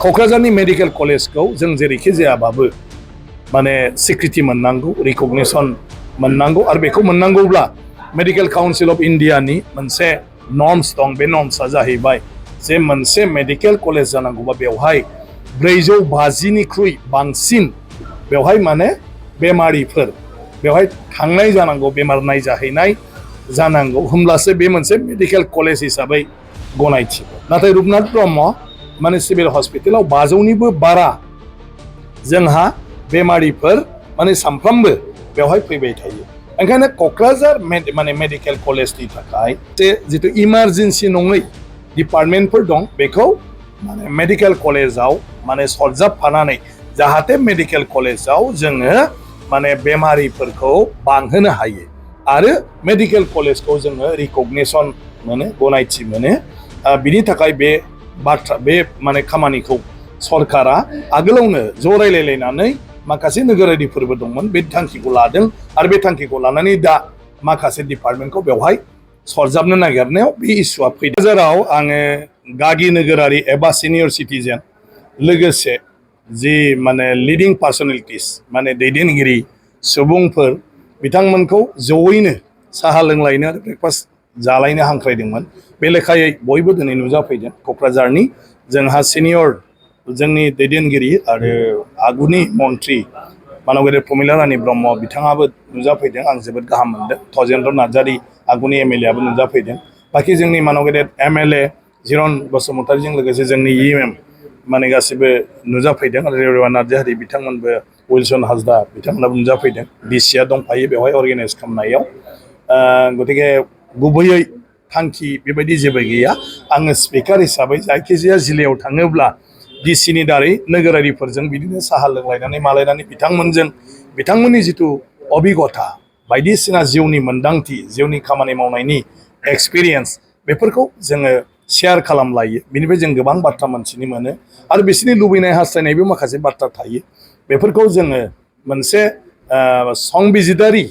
क'क्राझारनि मेडिकेल कलेजखौ जों जेरैखि जायाबाबो माने स्वीकृति मोननांगौ, रिकगनिशन मोननांगौ आरो बेखौ मोननांगौब्ला मेडिकेल काउन्सिल अफ इन्डियानि मोनसे नर्म्स दं। बे नर्म्सआ जाहैबाय जे मोनसे मेडिकेल कलेज जानांगौबा बेवहाय 450निख्रुइ बांसिन बेवहाय माने बेमारिफोर बेवहाय थांनाय जानांगौ, बेमार नायजाहैनाय जानांगौ, होमब्लासो बे मोनसे मेडिकेल कलेज हिसाबै गनायथि। नाथाय रुपनाथ ब्रह्म माने सिभिल हस्पिटालाव 500निबो बारा जोंहा बेमारिफोर माने सानफ्रामबो बेवहाय फैबाय थायो। ओंखायनो क'क्राझार माने मेडिकेल कलेजनि थाखाय जितु इमारजेन्सि नङै डिपार्टमेन्टफोर दं बेखौ माने मेडिकेल कलेजाव माने सरजाबफानानै जाहाथे मेडिकेल कलेजाव जोङो माने बेमारिफोरखौ बांहोनो हायो आरो मेडिकेल कलेजखौ जोङो रिकगनिशन मोनो, गनायथि मोनो। बिनि थाखाय बे माने खामानिखौ सरकारा आगोलावनो ज' रायलायलायनानै माखासे नोगोरारिफोरबो दंमोन, बे थांखिखौ लादों आरो बे थांखिखौ लानानै दा माखासे डिपार्टमेन्टखौ बेवहाय सरजाबनो नागिरनायाव बे इस्युआ फैदों। क'क्राझाराव आङो गागि नोगोरारि एबा सिनियर सिटिजेन लोगोसे जि माने लिडिं पार्सनेलिटिस माने दैदेनगिरि सुबुंफोर बिथांमोनखौ जयैनो साहा लोंलायनो आरो ब्रेकफास्ट जालायनो हांख्रायदोंमोन। बे लेखायै बयबो दिनै नुजाफैदों। क'क्राझारनि जोंहा सिनियर जोंनि दैदेनगिरि आरो आगुनि मन्त्रि मानगेदेर प्रमिला रानी ब्रह्म बिथाङाबो नुजाफैदों। आं जोबोद गाहाम मोनदों। थजेन्द्र नार्जारी आगुनि एमएलए आबो नुजाफैदों। बाखि जोंनि मानगेदेर एमएलए जिरन बसुमतारीजों लोगोसे जोंनि इएमएम माने गासिबो नुजाफैदों। रेवा नार्जारी बिथांमोनबो, उइलसन हाजदा बिथांमोनाबो नुजाफैदों। डिसिआ दंफायो बेवहाय अर्गेनाइज खालामनायाव। गतिके गुबैयै थांखि बेबायदि जेबो गैया। आङो स्पिकार हिसाबै जायखिजाया जिल्लायाव थाङोब्ला डिसिनि दारै नोगोरारिफोरजों बिदिनो साहा लोंलायनानै मालायनानै बिथांमोननि जिथु अभिगथा बायदिसिना जिउनि मोन्दांथि, जिउनि खामानि मावनायनि एक्सपिरियेन्स बेफोरखौ जोङो शेयार खालामलायो। बिनिफ्राय जों गोबां बाथ्रा मोनथिनो मोनो आरो बिसोरनि लुबैनाय हास्थायनायबो माखासे बाथ्रा थायो। बेफोरखौ जोङो मोनसे संबिजिदारि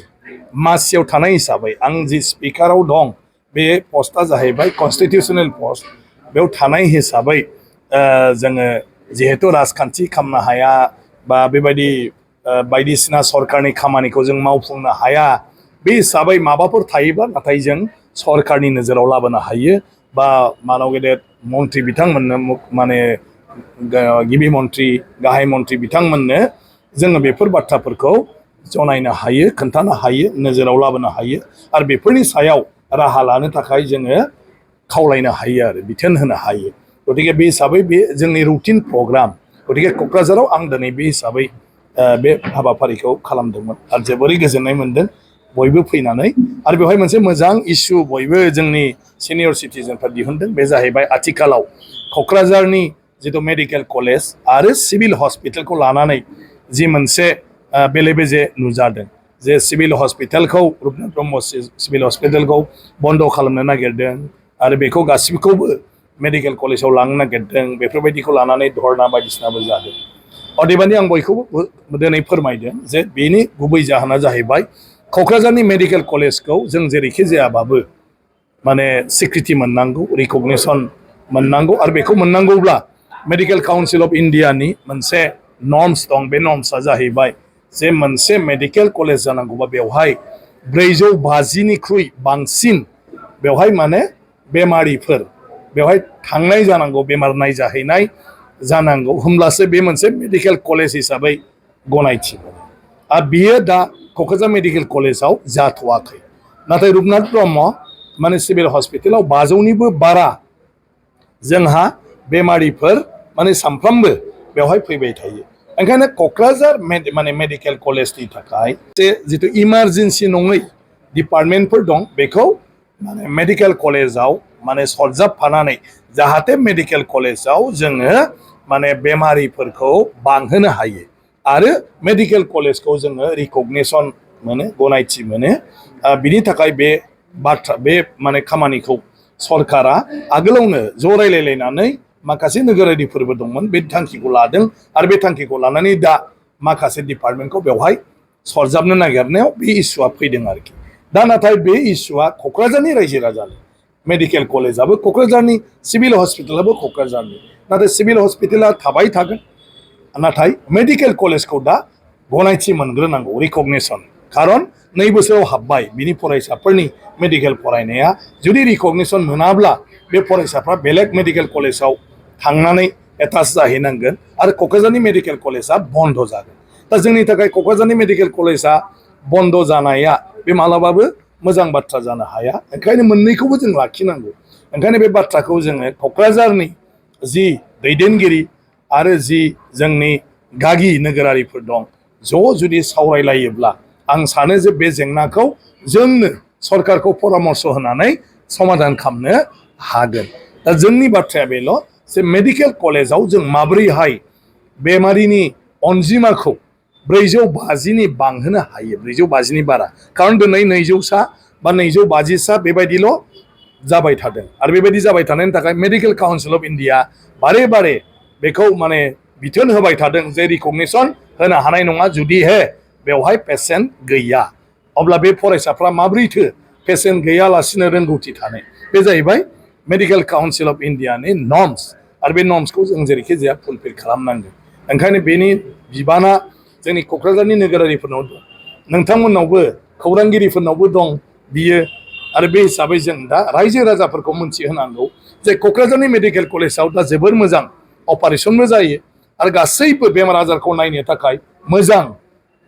मासियाव थानाय हिसाबै आं जि स्पिकाराव दं बे पस्टआ जाहैबाय कनस्टिटिउसनेल पस्ट। बेयाव थानाय हिसाबै जोङो जिहेतु राजखान्थि खालामनो हाया बा बेबायदि बायदिसिना सरकारनि खामानिखौ जों मावफुंनो हाया, बे हिसाबै माबाफोर थायोब्ला नाथाय जों सरकारनि नोजोराव लाबोनो हायो बा मानगेदेर मन्त्रि बिथांमोननो माने गिबि मन्त्रि, गाहाय मन्त्रि बिथांमोननो जोङो बेफोर बाथ्राफोरखौ जनायनो हायो, खोन्थानो हायो, नोजोराव लाबोनो हायो आरो बेफोरनि सायाव राहा लानो थाखाय जोङो खावलायनो हायो आरो बिथोन होनो हायो। गतिके बे हिसाबै बे जोंनि रुटिन प्रग्राम। गतिके क'क्राझाराव आं दिनै बे हिसाबै बे हाबाफारिखौ खालामदोंमोन आरो जोबोरै गोजोननाय मोनदों बयबो फैनानै। आरो बेवहाय मोनसे मोजां इस्यु बयबो जोंनि सिनियर सिटिजेनफ्रा दिहुनदों। बे जाहैबाय आथिखालाव क'क्राझारनि जिथु मेडिकेल कलेज आरो सिभिल हस्पिटालखौ लानानै जि मोनसे बेले बेजे नुजादों जे सिभिल हस्पिटालखौ रुपनाथ ब्रह्म सिभिल हस्पिटालखौ बन्द' खालामनो नागिरदों आरो बेखौ गासिबोखौबो मेडिकेल कलेजाव लांनो नागिरदों। बेफोरबायदिखौ लानानै धरना बायदिसिनाबो जादों। अदेबानि आं बयखौबो दिनै फोरमायदों जे बेनि गुबै जाहोना जाहैबाय क'क्राझारनि मेडिकेल कलेजखौ जों जेरैखि जायाबाबो माने स्वीकृति मोननांगौ, रिकगनिशन मोननांगौ आरो बेखौ मोननांगौब्ला मेडिकेल काउन्सिल अफ इन्डियानि मोनसे नर्म्स दं। बे नर्म्सआ जाहैबाय जे मोनसे मेडिकेल कलेज जानांगौबा बेवहाय 450निख्रुइ बांसिन बेवहाय माने बेमारिफोर बेवहाय थांनाय जानांगौ, बेमार नायजाहैनाय जानांगौ, होमब्लासो बे मोनसे मेडिकेल कलेज हिसाबै गनायथि मोनो। आरो बियो दा क'क्राझार मेडिकेल कलेजाव जाथ'वाखै। नाथाय रुपनाथ ब्रह्म माने सिभिल हस्पिटालाव 500निबो बारा जोंहा बेमारिफोर माने सानफ्रामबो बेवहाय फैबाय थायो। ओंखायनो क'क्राझार माने मेडिकेल कलेजनि थाखाय जितु इमारजेन्सि नङै डिपार्टमेन्टफोर दं बेखौ माने मेडिकेल कलेजाव माने सरजाबफानानै जाहाथे मेडिकेल कलेजाव जोङो माने बेमारिफोरखौ बांहोनो हायो आरो मेडिकेल कलेजखौ जोङो रिकगनिशन मोनो, गनायथि मोनो। बिनि थाखाय बे माने खामानिखौ सरकारा आगोलावनो ज' रायलायलायनानै माखासे नोगोरारिफोरबो दंमोन, बे थांखिखौ लादों आरो बे थांखिखौ लानानै दा माखासे डिपार्टमेन्टखौ बेवहाय सरजाबनो नागिरनायाव बे इस्युआ फैदों आरोखि। दा नाथाय बे इस्युआ क'क्राझारनि रायजो राजानि मेडिकेल कलेजाबो क'क्राझारनि सिभिल हस्पिटालाबो क'क्राझारनि नाथाय सिभिल हस्पिटाला थाबाय थागोन नाथाय मेडिकेल कलेजखौ दा गनायथि मोनग्रोनांगौ रिकगनिसन खारन 2 बोसोराव हाबबाय बिनि फरायसाफोरनि मेडिकेल फरायनाया जुदि रिकगनिसन मोनाब्ला बे फरायसाफ्रा बेलेग मेडिकेल कलेजाव थांनानै एटाच जाहैनांगोन आरो क'क्राझारनि मेडिकेल कलेजा बन्द जागोन दा जोंनि थाखाय क'क्राझारनि मेडिकेल कलेजा बन्द जानाया बे मालाबाबो मोजां बाथ्रा जानो हाया ओंखायनो मोननैखौबो जों लाखिनांगौ ओंखायनो बे बाथ्राखौ जोङो क'क्राझारनि जि दैदेनगिरि आरो जि जोंनि गागि नोगोरारिफोर दं ज' जुदि सावरायलायोब्ला आं सानो जे बे जेंनाखौ जोंनो सरकारखौ परामर्श होनानै समाधान खालामनो हागोन दा जोंनि बाथ्राया बेल' जे मेडिकेल कलेजाव जों माब्रैहाय बेमारिनि अनजिमाखौ 450नि बांहोनो हायो 450नि बारा खारन दिनै 200सा बा 250सा बेबायदिल' जाबाय थादों आरो बेबायदि जाबाय थानायनि थाखाय मेडिकेल काउन्सिल अफ इन्डिया बारे बारे बेखौ माने बिथोन होबाय थादों जे रिकगनिसन होनो हानाय नङा जुदि बेवहाय पेसेन्ट गैया अब्ला बे फरायसाफ्रा माब्रैथो पेसेन्ट गैयालासिनो रोंगौथि थानाय बे जाहैबाय मेडिकेल काउन्सिल अफ इन्डियानि नर्म्स आरो बे नर्म्सखौ जों जेरैखि जाया फुलफिल खालामनांगोन ओंखायनो बेनि बिबाना जोंनि क'क्राझारनि नोगोरारिफोरनाव दं नोंथांमोननावबो खौरांगिरिफोरनावबो दं बियो आरो बे हिसाबै जों दा रायजो राजाफोरखौ मोनथिहोनांगौ जे क'क्राझारनि मेडिकेल कलेजाव दा जोबोर मोजां अपारेशनबो जायो आरो गासैबो बेमार आजारखौ नायनो थाखाय मोजां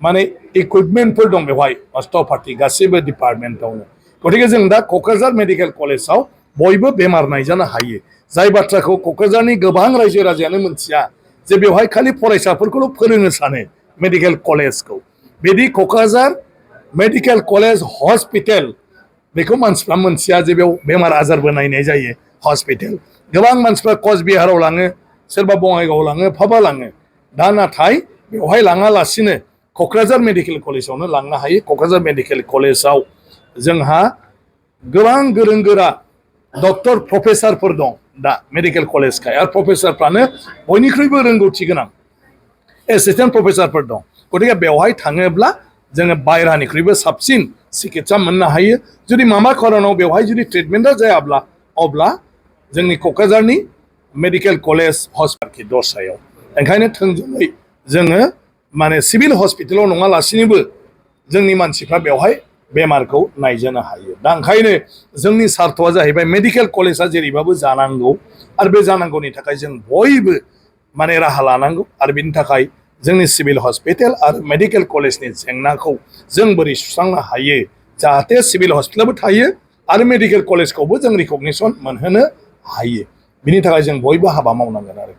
माने इकुइपमेन्टफोर दं बेवहाय अस्ट'पाथि गासैबो डिपार्टमेन्टआवनो गतिके जों दा क'क्राझार मेडिकेल कलेजाव बयबो बेमार नायजानो हायो जाय बाथ्राखौ क'क्राझारनि गोबां रायजो राजायानो मोनथिया जे बेवहाय खालि फरायसाफोरखौल' फोरोंनो सानो मेडिकेल कलेजखौ बिदि क'क्राझार मेडिकेल कलेज हस्पिटेल बेखौ मानसिफ्रा मोनथिया जे बेयाव बेमार आजारबो नायनाय जायो हस्पिटेल गोबां मानसिफ्रा कचबिहाराव लाङो सोरबा बङाइगावआव लाङो फाबा लाङो दा नाथाय बेवहाय लाङालासिनो क'क्राझार मेडिकेल कलेजावनो लांनो हायो क'क्राझार मेडिकेल कलेजाव जोंहा गोबां गोरों गोरा डक्टर प्रफेसारफोर दं दा मेडिकेल कलेजखाय आरो प्रफेसारफ्रानो बयनिख्रुइबो रोंगौथि गोनां एसिस्टेन्ट प्रफेसारफोर दं गतिके बेवहाय थाङोब्ला जोङो बायरानिख्रुइबो साबसिन सिकित्सा मोननो हायो जुदि माबा खारनाव बेवहाय जुदि ट्रिटमेन्टआ जायाब्ला अब्ला जोंनि क'क्राझारनि मेडिकेल कलेज हस्पिटालनि दरसायाव ओंखायनो थोंजोङै जोङो माने सिभिल हस्पिटालाव नङालासिनोबो जोंनि मानसिफ्रा बेवहाय बेमारखौ नायजानो हायो दा ओंखायनो जोंनि सार्थ'आ जाहैबाय मेडिकेल कलेजा जेरैबाबो जानांगौ आरो बे जानांगौनि थाखाय जों बयबो माने राहा लानांगौ आरो बेनि थाखाय जोंनि सिभिल हस्पिटाल आरो मेडिकेल कलेजनि जेंनाखौ जों बोरै सुस्रांनो हायो जाहाथे सिभिल हस्पिटालबो थायो आरो मेडिकेल कलेजखौबो जों रिकगनिसन मोनहोनो हायो बिनि थाखाय जों बयबो हाबा मावनांगोन आरो